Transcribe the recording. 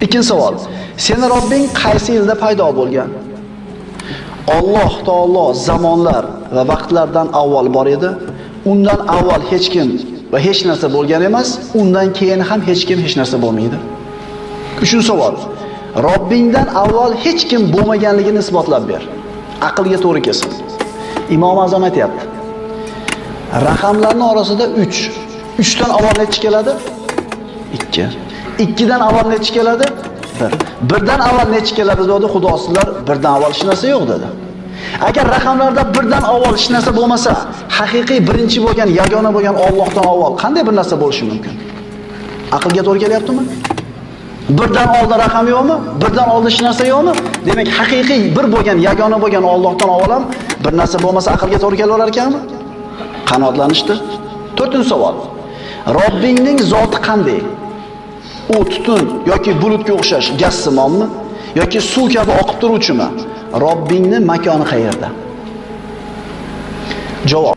Ikkinchi savol. Seni Robbing qaysi yilda paydo bo'lgan? Alloh taolo zamonlar va vaqtlardan avval bor edi. Undan avval hech kim va hech narsa bo'lgan emas, undan keyin ham hech kim hech narsa bo'lmaydi. Uchinchi savol. Robbingdan avval hech kim bo'lmaganligini isbotlab ber. Aqlga to'g'ri kelsin. Imom Azam aytayapti. Raqamlarning orasida 3. 3 dan avval nechi keladi? 2. 2 dan avval nechi keladi? 1. 1 dan avval nechi keladi dedi xudosizlar, 1 dan avval hech narsa yo'q dedi. Agar raqamlarda 1 dan avval hech narsa bo'lmasa, haqiqiy birinchi bo'lgan, yagona bo'lgan Allohdan avval qanday bir narsa bo'lishi mumkin? Aqlga to'g'ri kelyaptimi? Birdan oldin raqam yo'qmi? Birdan oldin hech narsa yo'qmi? Demak, haqiqiy bir bo'lgan, yagona bo'lgan Allohdan avval ham bir narsa bo'lmasa aqlga to'g'ri kelaverar ekanmi? Qanoatlanishdi. To'rtinchi savol. Robbingning zoti qanday? U tutun yoki bulutga o'xshash gazsimonmi yoki suv kabi oqib turuvchimi? Robbingning makoni qayerda? Javob.